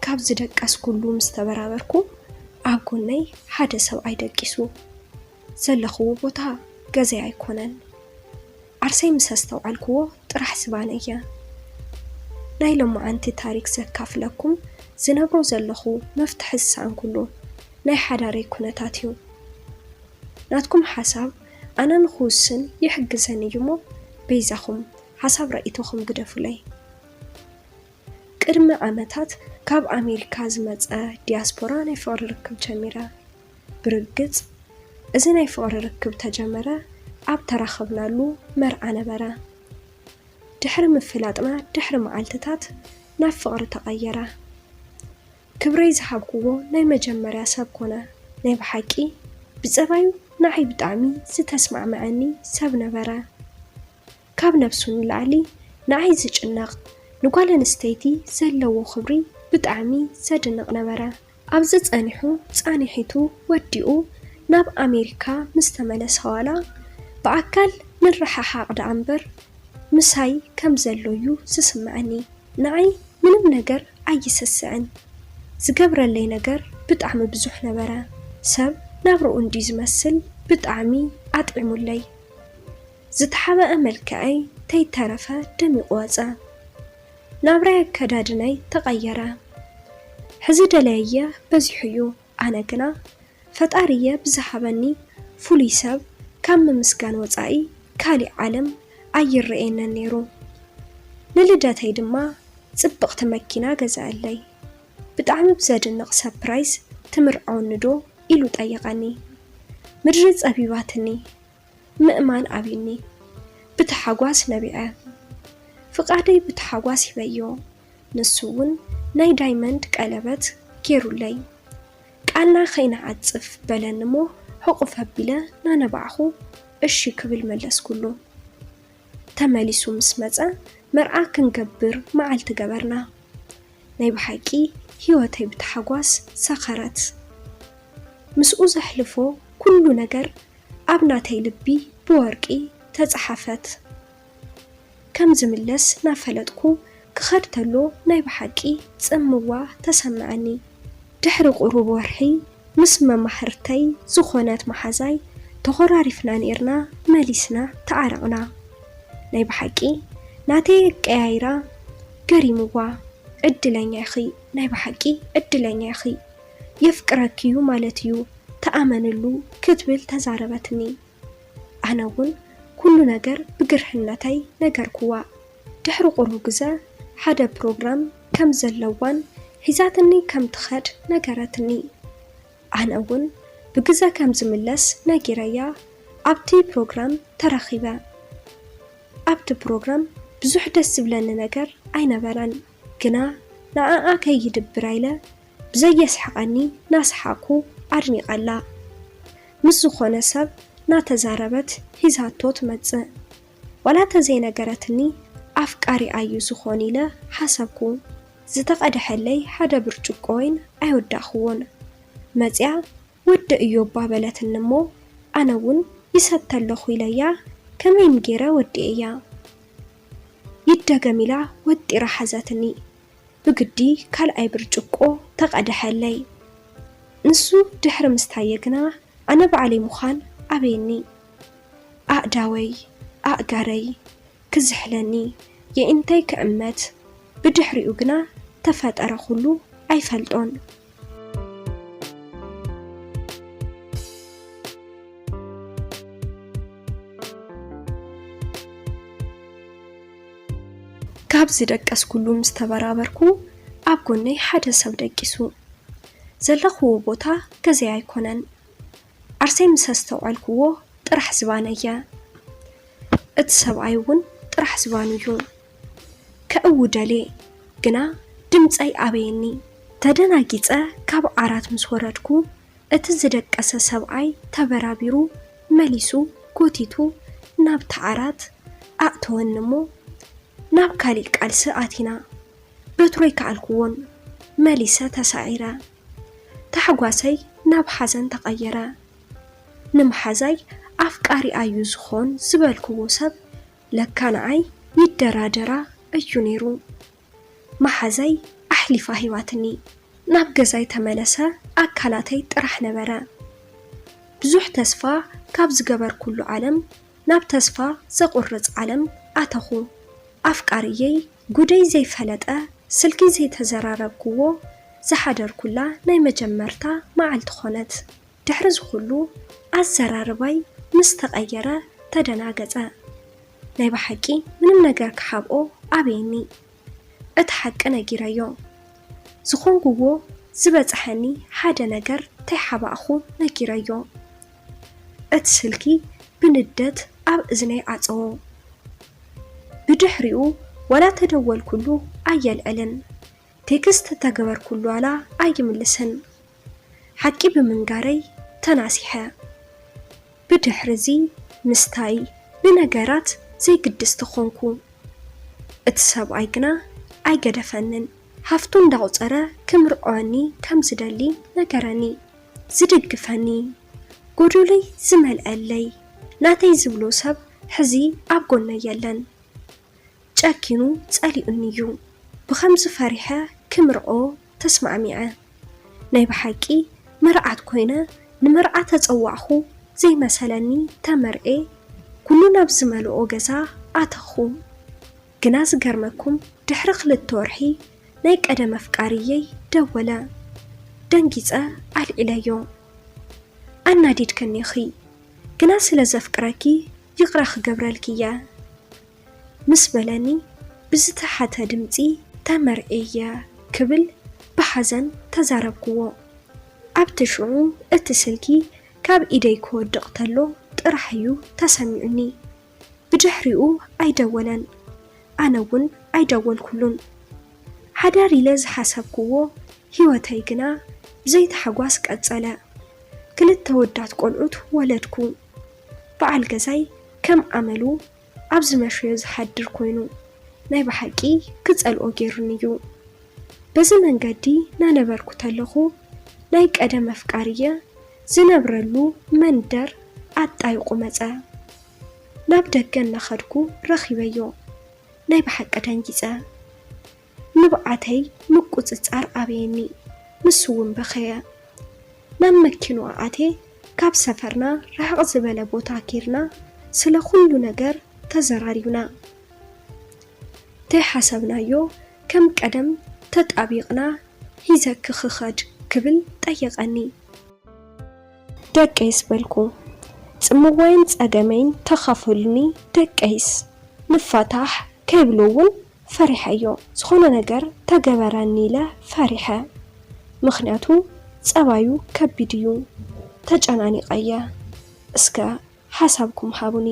ካብ ዝደቀስኩሉ ምስ ተበራበርኩ፣ ኣብ ጎነይ ሓደ ሰብኣይ ደቂሱ። ዘለኽዎ ቦታ ገዛይ ኣይኮነን። ዓርሰይ ምስ ኣስተውዓልክዎ ጥራሕ ዝባነየ። ናይ ሎማዓንቲ ታሪክ ዘካፍለኩም ዝነብሮ ዘለኹ መፍትሒ ዝሰኣንኩሉ ናይ ሓዳረይ ኩነታት እዩ። ናትኩም ሓሳብ ኣነ ንኽውስን ይሕግዘኒ እዩ እሞ በይዛኹም ሓሳብ ራኢቶኹም ግደፉለይ። ቅድሚ ዓመታት ካብ ኣሜሪካ ዝመጸ ዲያስፖራ ናይ ፍቕሪ ርክብ ጀሚረ። ብርግጽ እዚ ናይ ፍቕሪ ርክብ ተጀመረ ኣብ ተራኸብናሉ መርዓ ነበረ። ድሕሪ ምፍላጥና ድሕሪ መዓልትታት ናብ ፍቕሪ ተቐየረ። ክብረይ ዝሃብክዎ ናይ መጀመርያ ሰብ ኮነ። ናይ ብሓቂ ብጸባዩ ንዓይ ብጣዕሚ ዝተስማዕመዐኒ ሰብ ነበረ። ካብ ነብሱ ንላዕሊ ንዓይ ዝጭነቕ፣ ንጓል ኣንስተይቲ ዘለዎ ክብሪ ብጣዕሚ ዘድንቕ ነበረ። ኣብዚ ጸኒሑ ጻንሒቱ ወዲኡ ናብ ኣሜሪካ ምስ ተመለሰ ዋላ ብኣካል ንረሓሓቕ ደኣ እምበር ምሳይ ከም ዘሎ እዩ ዝስምዐኒ። ንዓይ ምንም ነገር ኣይስስዕን። ዝገብረለይ ነገር ብጣዕሚ ብዙሕ ነበረ። ሰብ ናብርኡ እንድዩ ዝመስል ብጣዕሚ ኣጥዒሙለይ። ዝተሓበአ መልክዐይ ተይተረፈ ደሚቑ ወጸ። ናብራይ ኣከዳድናይ ተቐየረ። ሕዚ ደለየየ በዚሑ እዩ። ኣነ ግና ፈጣሪየ ብዝሃበኒ ፍሉይ ሰብ ካብ ምምስጋን ወጻኢ ካሊእ ዓለም ኣይረኣየንን ነይሩ። ንልደተይ ድማ ጽብቕቲ መኪና ገዝኣለይ። ብጣዕሚ ብዘድንቕ ሰፕራይዝ ትምርዓወኒ ዶ ኢሉ ጠየቐኒ። ምድሪ ጸቢባትኒ። ምእማን ኣብዩኒ። ብታሓጓስ ነቢዐ። ፍቓደይ ብታሓጓስ ሂበዮ። ንሱ እውን ናይ ዳይመንድ ቀለበት ገይሩለይ። ቃልና ከይንዓጽፍ በለኒ እሞ ሕቑፍ ኣቢለ ናነባዕኹ እሺ ክብል መለስኩሉ። ተመሊሱ ምስ መጸ መርዓ ክንገብር መዓልቲ ገበርና። ናይ ብሓቂ ህይወተይ ብታሓጓስ ሰኸረት። ምስኡ ዘሕልፎ ኩሉ ነገር ኣብ ናተይ ልቢ ብወርቂ ተጻሓፈት። ከም ዝምለስ ናፈለጥኩ ክኸድ ተሎ ናይ ብሓቂ ጽምዋ ተሰምዐኒ። ድሕሪ ቁሩብ ወርሒ ምስ መማህርተይ ዝኾነት መሓዛይ ተኾራሪፍና ኔርና መሊስና ተዓረቕና። ናይ ብሓቂ ናተይ ኣቀያይራ ገሪምዋ። ዕድለኛ ኢኺ፣ ናይ ብሓቂ ዕድለኛ ኢኺ። የፍቅረኪ እዩ ማለት እዩ፣ ተኣመንሉ ክትብል ተዛረበትኒ። ኣነ እውን ኩሉ ነገር ብግርህነተይ ነገርኩዋ። ድሕሪ ቁሩብ ግዘ ሓደ ፕሮግራም ከም ዘለዋን ሒዛትኒ ከም ትኸድ ነገረትኒ። ኣነ እውን ብግዘ ከም ዝምለስ ነጊረያ ኣብቲ ፕሮግራም ተራኺበ። ኣብቲ ፕሮግራም ብዙሕ ደስ ዝብለኒ ነገር ኣይነበረን፣ ግና ንዓኣ ከይድብራ ኢለ ብዘየስሕቐኒ ናሰሓቕኩ ኣድኒቐላ። ምስ ዝኾነ ሰብ ናተዛረበት ሒዛቶ ትመጽእ። ዋላ ተዘይነገረትኒ ኣፍቃሪኣ'ዩ ዝኾን ኢለ ሓሰብኩ። ዝተቐደሐለይ ሓደ ብርጭቆ ወይን ኣይወዳእክዎን። መጽያ ወዲ እዮባ በለትኒ እሞ ኣነ እውን ይሰተ ኣለኹ ኢለያ ከመይን ገይረ ወዲኤያ። ይደገም ኢላ ወጢራ ሓዘትኒ። ብግዲ ካልኣይ ብርጭቆ ተቐደሐለይ። ንሱ ድሕሪ ምስታየ ግና ኣነ ባዕለይ ምዃን ኣበየኒ። ኣእዳወይ ኣእጋረይ ክዝሕለኒ የኢንተይ ክዕመት ብድሕሪኡ ግና ተፈጠረ ኩሉ ኣይፈልጦን። ካብ ዝደቀስኩሉ ምስ ተበራበርኩ ኣብ ጎነይ ሓደ ሰብ ደቂሱ። ዘለኽዎ ቦታ ገዛይ ኣይኮነን። ዓርሰይ ምስ ኣስተውዐልክዎ ጥራሕ ዝባነየ። እቲ ሰብኣይ እውን ጥራሕ ዝባኑ እዩ። ከእውደሌ ግና ድምፀይ ኣበየኒ። ተደናጊፀ ካብ ዓራት ምስ ወረድኩ እቲ ዝደቀሰ ሰብኣይ ተበራቢሩ መሊሱ ጎቲቱ ናብቲ ዓራት ኣእተወኒ እሞ ናብ ካሊእ ቃልሲ ኣቲና። በትሮይ ከኣልክዎን መሊሰ ተሳዒረ። ታሕጓሰይ ናብ ሓዘን ተቐየረ። ንመሓዛይ ኣፍቃሪኣ'ዩ ዝኾን ዝበልክዎ ሰብ ለካ ንዓይ ይደራደራ እዩ ነይሩ። መሓዛይ ኣሕሊፋ ሂባትኒ። ናብ ገዛይ ተመለሰ፣ ኣካላተይ ጥራሕ ነበረ። ብዙሕ ተስፋ ካብ ዝገበርኩሉ ዓለም ናብ ተስፋ ዘቑርጽ ዓለም ኣተኹ። ኣፍቃሪየይ ጉደይ ዘይፈለጠ፣ ስልኪ ዘይተዘራረብክዎ ዝሓደርኩላ ናይ መጀመርታ መዓልቲ ኾነት። ድሕሪ ዝኹሉ ኣዘራርባይ ምስ ተቐየረ ተደናገጸ። ናይ ብሓቂ ምንም ነገር ክሓብኦ ኣበየኒ። እቲ ሓቂ ነጊረዮ። ዝኾንኩዎ ዝበጽሐኒ ሓደ ነገር ተይሓባእኹ ነጊረዮ። እቲ ስልኪ ብንደት ኣብ እዝነይ ዓጸዎ። ብድሕሪኡ ዋላ ተደወልኩሉ ኣየልዕልን፣ ቴክስት ተገበርኩሉ ዋላ ኣይምልስን። ሓቂ ብምንጋረይ ተናሲሐ። ብድሕርዚ ምስታይ ብነገራት ዘይግድስቲ ኾንኩ። እቲ ሰብኣይ ግና ኣይገደፈንን። ሃፍቱ እንዳቑጸረ ክምርዖኒ ከም ዝደሊ ነገረኒ። ዝድግፈኒ፣ ጎዶለይ ዝመልአለይ፣ ናተይ ዝብሎ ሰብ ሕዚ ኣብ ጎነይ የለን። ጨኪኑ ጸሊኡኒ እዩ። ብኸምዚ ፈሪሐ ክምርዖ ተስማዕሚዐ። ናይ ብሓቂ መርዓት ኮይነ ንመርዓ ተጸዋዕኹ ዘይመሰለኒ ተመርዔ ኩሉ ናብ ዝመልኦ ገዛ ኣተኹ። ግና ዝገርመኩም ድሕሪ ክልተ ወርሒ ናይ ቀደም ኣፍቃሪየይ ደወለ። ደንጊጸ ኣልዒለዮ። ኣናዲድክኒ ኢኺ፣ ግና ስለ ዘፍቅረኪ ይቕረ ክገብረልኪ እየ። ምስ በለኒ ብዝተሓተ ድምጺ ተመርዕየ ክብል ብሓዘን ተዛረብክዎ። ኣብቲ ሽዑ እቲ ስልኪ ካብ ኢደይ ክወድቕ ተሎ ጥራሕ እዩ ተሰሚዑኒ። ብድሕሪኡ ኣይደወለን፣ ኣነ እውን ኣይደወልኩሉን። ሓዳር ኢለ ዝሓሰብክዎ ህይወተይ ግና ብዘይታሕጓስ ቀጸለ። ክልተ ወዳት ቆልዑት ወለድኩ። በዓል ገዛይ ከም ኣመሉ ኣብ ዝመሸዮ ዝሓድር ኮይኑ ናይ ብሓቂ ክጸልኦ ገይሩኒ እዩ። በዚ መንገዲ ናነበርኩ ተለኹ ናይ ቀደም ኣፍቃሪየ ዝነብረሉ መንደር ኣጣይቑ መጸ። ናብ ደገ እናኸድኩ ረኺበዮ። ናይ ብሓቂ ደንጊጸ። ንብዓተይ ምቁጽጻር ኣበየኒ። ንሱ እውን በኸየ። ናብ መኪንኡ ኣትየ ካብ ሰፈርና ርሕቕ ዝበለ ቦታ ኬድና ስለ ኩሉ ነገር ተዘራሪብና። ተይሓሰብናዮ ከም ቀደም ተጣቢቕና ሂዘኪ ክኸድ ክብል ጠየቐኒ። ደቀይስ በልኩ። ጽምዋይን ጸገመይን ተኻፈሉኒ ደቀይስ። ንፋታሕ ከይብሎ እውን ፈሪሐዮ። ዝኾነ ነገር ተገበረኒ ኢለ ፈሪሐ። ምኽንያቱ ጸባዩ ከቢድ እዩ። ተጨናኒቐየ። እስከ ሓሳብኩም ሃቡኒ።